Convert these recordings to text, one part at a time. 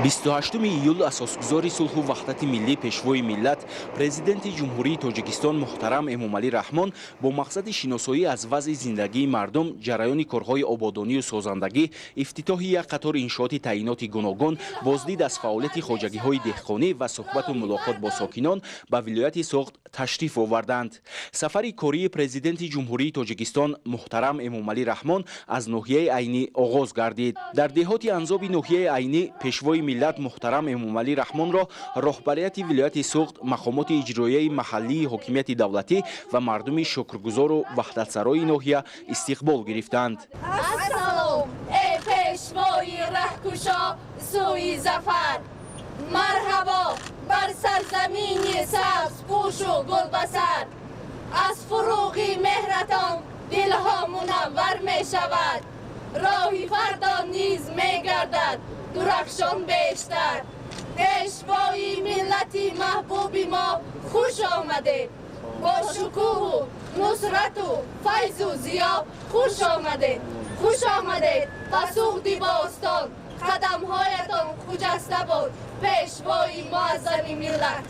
28 июл асосгузори сулҳу ваҳдати миллӣ, Пешвои миллат, Президенти Ҷумҳурии Тоҷикистон муҳтарам Эмомалӣ Раҳмон бо мақсади шиносоӣ аз вазъи зиндагии мардум, ҷараёни корҳои ободонию созандагӣ, ифтитоҳи як қатор иншооти таъиноти гуногун, боздид аз фаъолияти хоҷагиҳои деҳқонӣ ва суҳбату мулоқот бо сокинон ба вилояти Суғд ташриф оварданд. Сафари кории Президенти Ҷумҳурии Тоҷикистон муҳтарам Эмомалӣ Раҳмон аз ноҳияи Айнӣ оғоз гардид. Дар деҳоти Анзоби ноҳияи Айнӣ Пешвои миллат муҳтарам Эмомалӣ Раҳмонро роҳбарияти вилояти Суғд, мақомоти иҷроияи маҳаллии ҳокимияти давлатӣ ва мардуми шукргузору ваҳдатсарои ноҳия истиқбол гирифтанд. Ассалом, эй пешвои раҳкушо сӯи зафар, марҳабо бар сарзамини сабзпӯшу гулбасар. Аз фуруғи меҳратон дилҳо мунаввар мешавад, роҳи фардо низ мегардад дурахшон бештар. Пешвои миллати маҳбуби мо, хуш омадед, бо шукӯҳу нусрату файзу зиё хуш омадед. Хуш омадед ба Суғди бостон, қадамҳоятон хуҷаста буд, Пешвои муаззами миллат.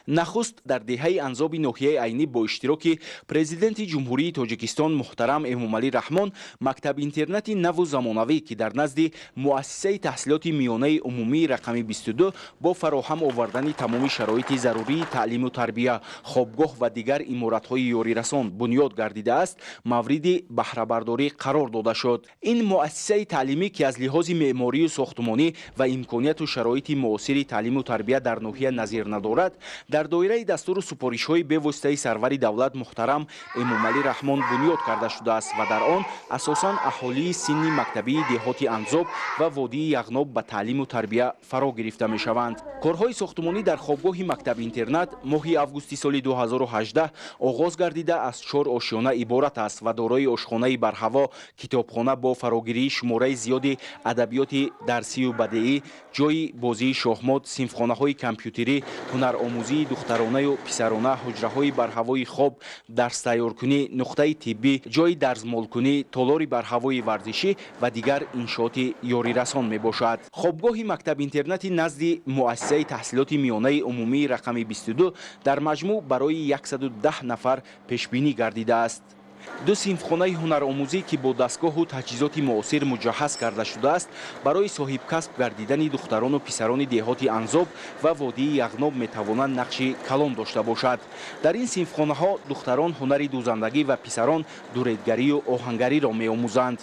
Нахуст дар деҳаи Анзоби ноҳияи Айнӣ бо иштироки Президенти Ҷумҳурии Тоҷикистон муҳтарам Эмомалӣ Раҳмон мактаб-интернати наву замонавӣ, ки дар назди муассисаи таҳсилоти миёнаи умумии рақами 22 бо фароҳам овардани тамоми шароити зарурии таълиму тарбия, хобгоҳ ва дигар иморатҳои ёрирасон бунёд гардидааст, мавриди баҳрабардорӣ қарор дода шуд. Ин муассисаи таълимӣ, ки аз лиҳози меъморию сохтмонӣ ва имконияту шароити муосири таълиму тарбия дар ноҳия назир надорад, дар доираи дастуру супоришҳои бевоситаи сарвари давлат муҳтарам Эмомалӣ Раҳмон бунёд карда шудааст ва дар он асосан аҳолии синни мактабии деҳоти Анзоб ва водии Яғноб ба таълиму тарбия фаро гирифта мешаванд. Корҳои сохтмонӣ дар хобгоҳи мактаб-интернат моҳи августи соли 2018 оғоз гардида, аз чор ошёна иборат аст ва дорои ошхонаи барҳаво, китобхона бо фарогирии шумораи зиёди адабиёти дарсию бадеӣ, ҷойи бозии шоҳмот, синфхонаҳои компютерӣ, ҳунаромӯзии духтаронаю писарона, ҳуҷраҳои барҳавои хоб, дарстайёркунӣ, нуқтаи тиббӣ, ҷойи дарзмолкунӣ, толори барҳавои варзишӣ ва дигар иншооти ёрирасон мебошад. Хобгоҳи мактаб-интернати назди муассисаи таҳсилоти миёнаи умумии рақами 22 дар маҷмӯъ барои 110 нафар пешбинӣ гардидааст. Ду синфхонаи ҳунаромӯзӣ, ки бо дастгоҳу таҷҳизоти муосир муҷаҳҳаз карда шудааст, барои соҳибкасб гардидани духтарону писарони деҳоти Анзоб ва водии Яғноб метавонанд нақши калон дошта бошад. Дар ин синфхонаҳо духтарон ҳунари дӯзандагӣ ва писарон дуредгарию оҳангариро меомӯзанд.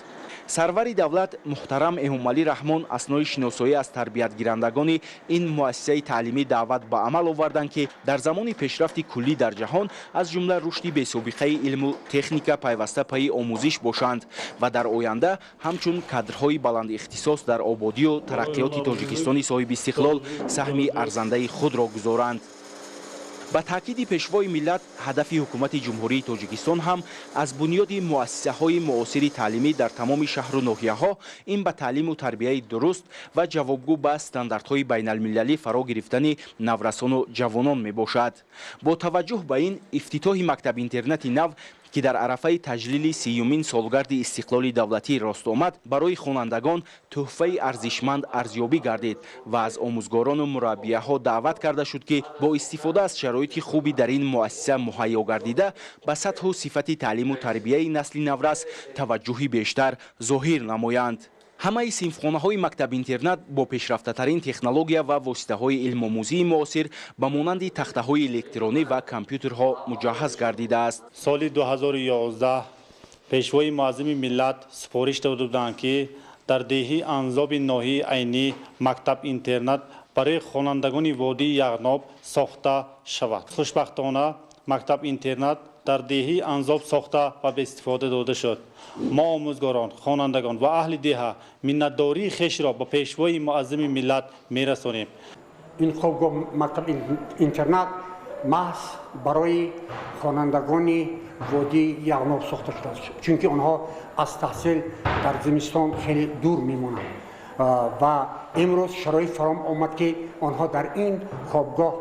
Сарвари давлат муҳтарам Эмомалӣ Раҳмон аснои шиносоӣ аз тарбиятгирандагони ин муассисаи таълимӣ даъват ба амал оварданд, ки дар замони пешрафти куллӣ дар ҷаҳон, аз ҷумла рушди бесобиқаи илму техника, пайваста пайи омӯзиш бошанд ва дар оянда ҳамчун кадрҳои баландихтисос дар ободию тараққиёти Тоҷикистони соҳибистиқлол саҳми арзандаи худро гузоранд. Ба таъкиди Пешвои миллат, ҳадафи Ҳукумати Ҷумҳурии Тоҷикистон ҳам аз бунёди муассисаҳои муосири таълимӣ дар тамоми шаҳру ноҳияҳо ин ба таълиму тарбияи дуруст ва ҷавобгӯ ба стандартҳои байналмилалӣ фаро гирифтани наврасону ҷавонон мебошад. Бо таваҷҷӯҳ ба ин, ифтитоҳи мактаб-интернати нав, ки дар арафаи таҷлили 30-умин солгарди истиқлоли давлатӣ рост омад, барои хонандагон тӯҳфаи арзишманд арзёбӣ гардид ва аз омӯзгорону мураббияҳо даъват карда шуд, ки бо истифода аз шароити хуби дар ин муассиса муҳайё гардида, ба сатҳу сифати таълиму тарбияи насли наврас таваҷҷӯҳи бештар зоҳир намоянд. Ҳамаи синфхонаҳои мактаб-интернат бо пешрафтатарин технология ва воситаҳои илмомӯзии муосир, ба монанди тахтаҳои электронӣ ва компютерҳо муҷаҳҳаз гардидааст. Соли 2011 Пешвои муаззами миллат супориш дода буданд, ки дар деҳи Анзоби ноҳияи Айнӣ мактаб-интернат барои хонандагони водии Яғноб сохта шавад. Хушбахтона, мактаб-интернат дар деҳи Анзоб сохта ва ба истифода дода шуд. Мо, омӯзгорон, хонандагон ва аҳли деҳа, миннатдории хешро ба Пешвои муаззами миллат мерасонем. Ин хобгоҳ, мактаб интернат маҳз барои хонандагони водии Яғноб сохта шудааст, чунки онҳо аз таҳсил дар зимистон хеле дур мемонанд ва имрӯз шароит фароҳам омад, ки онҳо дар ин хобгоҳ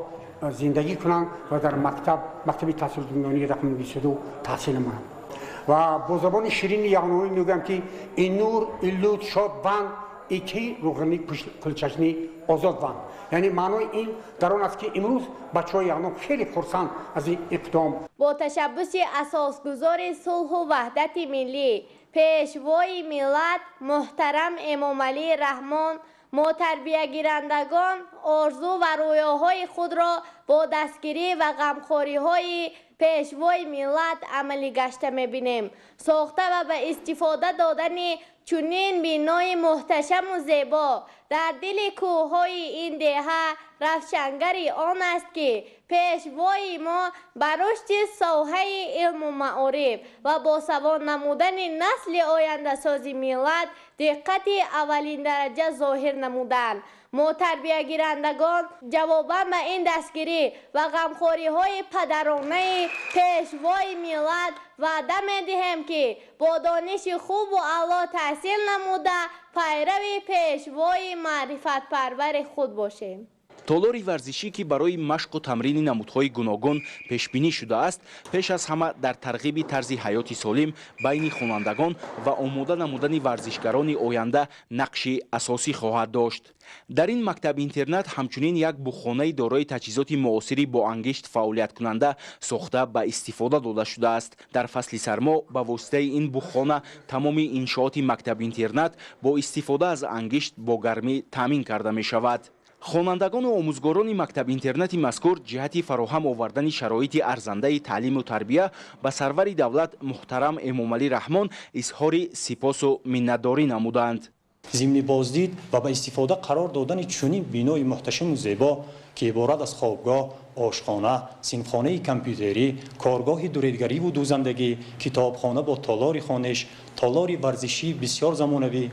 зиндагӣ кунанд ва дар мактаб, мактаби таҳсилоти миёнаи рақами 22 таҳсил намоянд. Ва бо забони ширини яғнобӣ мегӯям, ки ин нур, ин лутф, шод банд. ити рӯғани кулчачнӣ озод ванд. Яъне маънои ин дар он аст, ки имрӯз бачаҳои Яғноб хеле хурсанд аз ин иқдом. Бо ташаббуси асосгузори сулҳу ваҳдати миллӣ, Пешвои миллат муҳтарам Эмомалӣ Раҳмон, мо тарбиягирандагон орзу ва рӯёҳои худро бо дастгирӣ ва ғамхориҳои Пешвои миллат амалӣ гашта мебинем. Сохта ва ба истифода додани чунин бинои муҳташаму зебо дар дили кӯҳҳои ин деҳа равшангари он аст, ки Пешвои мо ба рушди соҳаи илму маориф ва босавод намудани насли ояндасози миллат диққати аввалиндараҷа зоҳир намуданд. Мо тарбиягирандагон ҷавобан ба ин дастгирӣ ва ғамхориҳои падаронаи Пешвои миллат ваъда медиҳем, ки бо дониши хубу аъло таҳсил намуда, пайрави Пешвои маърифатпарвари худ бошем. Толори варзишӣ, ки барои машқу тамрини намудҳои гуногун пешбинӣ шудааст, пеш аз ҳама дар тарғиби тарзи ҳаёти солим байни хонандагон ва омода намудани варзишгарони оянда нақши асосӣ хоҳад дошт. Дар ин мактаб-интернат ҳамчунин як буғхонаи дорои таҷҳизоти муосири бо ангишт фаъолияткунанда сохта ба истифода дода шудааст. Дар фасли сармо ба воситаи ин буғхона тамоми иншооти мактаб-интернат бо истифода аз ангишт бо гармӣ таъмин карда мешавад. Хонандагону омӯзгорони мактаб-интернати мазкур ҷиҳати фароҳам овардани шароити арзандаи таълиму тарбия ба сарвари давлат муҳтарам Эмомалӣ Раҳмон изҳори сипосу миннатдорӣ намуданд. Зимни боздид ва ба истифода қарор додани чунин бинои муҳташаму зебо, ки иборат аз хобгоҳ, ошхона, синфхонаи компютерӣ, коргоҳи дуредгариву дӯзандагӣ, китобхона бо толори хониш, толори варзишии бисёр замонавӣ,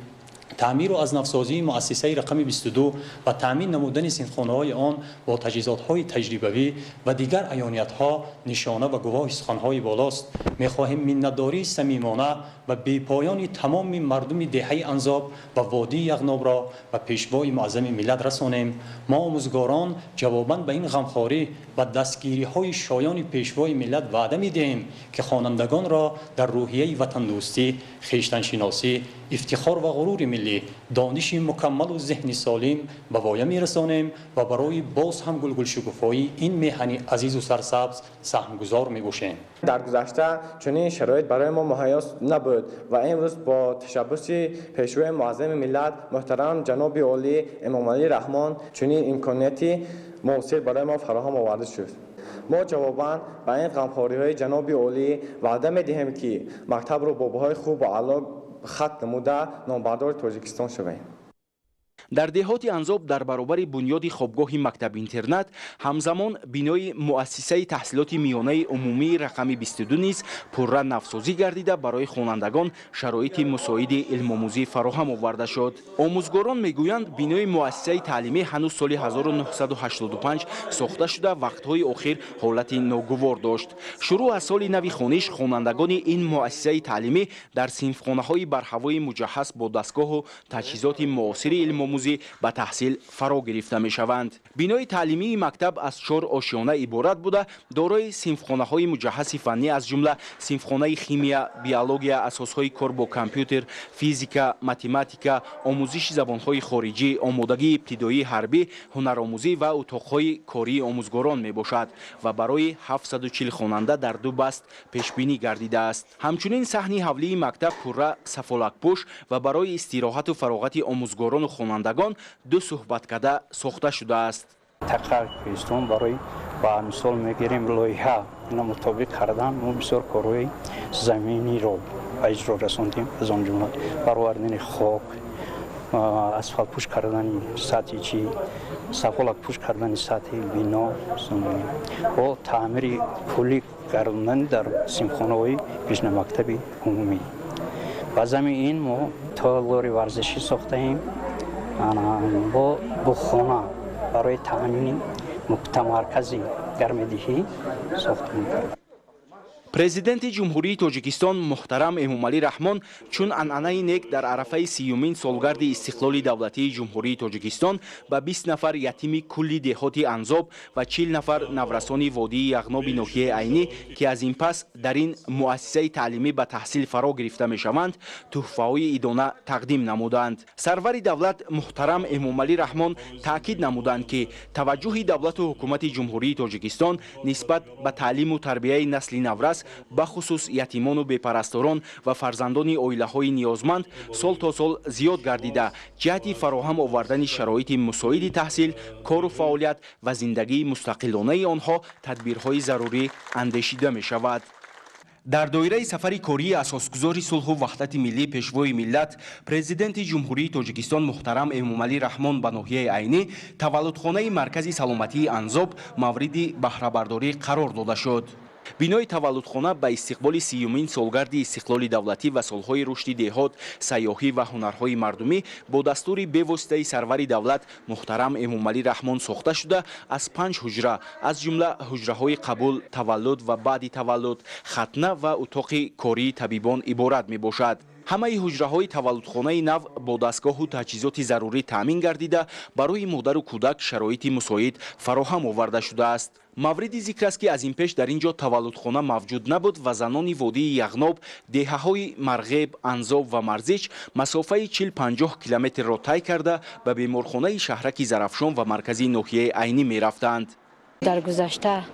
таъмиру аз навсозии муассисаи рақами 22 ва таъмин намудани синфхонаҳои он бо таҷҳизотҳои таҷрибавӣ ва дигар аёниятҳо нишона ва гувоҳи суханҳои болост. Мехоҳем миннатдории самимона ва бепоёни тамоми мардуми деҳаи Анзоб ва водии Яғнобро ба Пешвои муаззами миллат расонем. Мо, омӯзгорон, ҷавобан ба ин ғамхорӣ ва дастгириҳои шоёни Пешвои миллат ваъда медиҳем, ки хонандагонро дар рӯҳияи ватандӯстӣ, хештаншиносӣ, ифтихор ва ғурури миллӣ, дониши мукаммалу зеҳни солим ба воя мерасонем ва барои боз ҳам гулгулшукуфоии ин меҳани азизу сарсабз саҳмгузор мебошем. Дар гузашта чунин шароит барои мо муҳайё набуд ва имрӯз бо ташаббуси Пешвои муаззами миллат муҳтарам ҷаноби олӣ Эмомалӣ Раҳмон чунин имконияти муосир барои мо фароҳам оварда шуд. Мо ҷавобан ба ин ғамхориҳои ҷаноби олӣ ваъда медиҳем, ки мактабро бо баҳои хубу аъло хатм намуда, номбардори Тоҷикистон шавем. Дар деҳоти Анзоб дар баробари бунёди хобгоҳи мактаб-интернат ҳамзамон бинои муассисаи таҳсилоти миёнаи умумии рақами 22 низ пурра навсозӣ гардида, барои хонандагон шароити мусоиди илмомӯзӣ фароҳам оварда шуд. Омӯзгорон мегӯянд, бинои муассисаи таълимӣ ҳанӯз соли 1985 сохта шуда, вақтҳои охир ҳолати ногувор дошт. Шурӯъ аз соли нави хониш хонандагони ин муассисаи таълимӣ дар синфхонаҳои барҳавои муҷаҳҳаз бо дастгоҳу таҷҳизоти муосири илмомӯзӣ ба таҳсил фаро гирифта мешаванд. Бинои таълимии мактаб аз чор ошёна иборат буда, дорои синфхонаҳои муҷаҳҳаси фаннӣ, аз ҷумла синфхонаи химия, биология, асосҳои кор бо компютер, физика, математика, омӯзиши забонҳои хориҷӣ, омодагии ибтидоии ҳарбӣ, ҳунаромӯзӣ ва утоқҳои кории омӯзгорон мебошад ва барои 740 хонанда дар ду баст пешбинӣ гардидааст. Ҳамчунин саҳни ҳавлии мактаб пурра сафолакпӯш ва барои истироҳату фароғати омӯзгорону хонандагон ду суҳбаткада сохта шудааст. Тақар кӯҳистон барои ба мисол мегирем, лоиҳа ина мутобиқ кардан мо бисёр корҳои заминиро ба иҷро расондем, аз он ҷумла баровардани хок, асфалтпӯш кардани сатҳи чи, сафолакпӯш кардани сатҳи бино бо таъмири куллӣ гардондани дар синфхонаҳои пешнамактаби умумӣ. Ба зами ин мо толори варзишӣ сохтаем бо буғхона барои таъмини мутамаркази гармидиҳӣ сохтем. Президенти Ҷумҳурии Тоҷикистон муҳтарам Эмомалӣ Раҳмон чун анъанаи нек дар арафаи 30-умин солгарди истиқлоли давлатии Ҷумҳурии Тоҷикистон ба 20 нафар ятими кулли деҳоти Анзоб ва 40 нафар наврасони водии Яғноби ноҳияи Айнӣ, ки аз ин пас дар ин муассисаи таълимӣ ба таҳсил фаро гирифта мешаванд, тӯҳфаҳои идона тақдим намуданд. Сарвари давлат муҳтарам Эмомалӣ Раҳмон таъкид намуданд, ки таваҷҷӯҳи давлату ҳукумати Ҷумҳурии Тоҷикистон нисбат ба таълиму тарбияи насли наврас, бахусус ятимону бепарасторон ва фарзандони оилаҳои ниёзманд, сол то сол зиёд гардида, ҷиҳати фароҳам овардани шароити мусоиди таҳсил, кору фаъолият ва зиндагии мустақилонаи онҳо тадбирҳои зарурӣ андешида мешавад. Дар доираи сафари кории асосгузори сулҳу ваҳдати миллӣ, Пешвои миллат, Президенти Ҷумҳурии Тоҷикистон муҳтарам Эмомалӣ Раҳмон ба ноҳияи Айнӣ таваллудхонаи маркази саломатии Анзоб мавриди баҳрабардорӣ қарор дода шуд. Бинои таваллудхона ба истиқболи 30-умин солгарди истиқлоли давлатӣ ва солҳои рушди деҳот, сайёҳӣ ва ҳунарҳои мардумӣ бо дастури бевоситаи сарвари давлат муҳтарам Эмомалӣ Раҳмон сохта шуда, аз панҷ ҳуҷра, аз ҷумла ҳуҷраҳои қабул, таваллуд ва баъди таваллуд, хатна ва утоқи кории табибон иборат мебошад. Ҳамаи ҳуҷраҳои таваллудхонаи нав бо дастгоҳу таҷҳизоти зарурӣ таъмин гардида, барои модару кӯдак шароити мусоид фароҳам оварда шудааст. Мавриди зикр аст, ки аз ин пеш дар ин ҷо таваллудхона мавҷуд набуд ва занони водии Яғноб, деҳаҳои Марғеб, Анзоб ва Марзич масофаи 40-50 километрро тай карда, ба беморхонаи шаҳраки Зарафшон ва маркази ноҳияи Айнӣ мерафтанд. Дар гузашта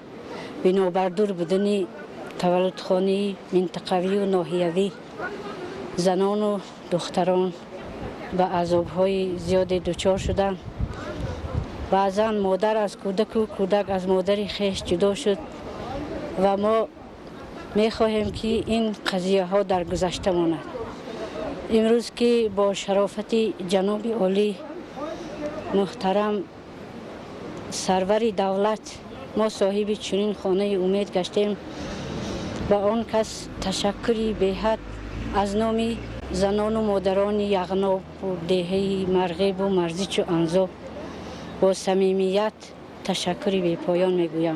бинобар дур будани таваллудхонаи минтақавию ноҳиявӣ занону духтарон ба азобҳои зиёде дучор шуданд. Баъзан модар аз кӯдаку кӯдак аз модари хеш ҷудо шуд ва мо мехоҳем, ки ин қазияҳо дар гузашта монад. Имрӯз, ки бо шарофати ҷаноби олӣ муҳтарам сарвари давлат мо соҳиби чунин хонаи умед гаштем, ба он кас ташаккури беҳад аз номи занону модарони Яғнобу деҳаи Марғебу Марзичу Анзоб бо самимият ташаккури бепоён мегӯям.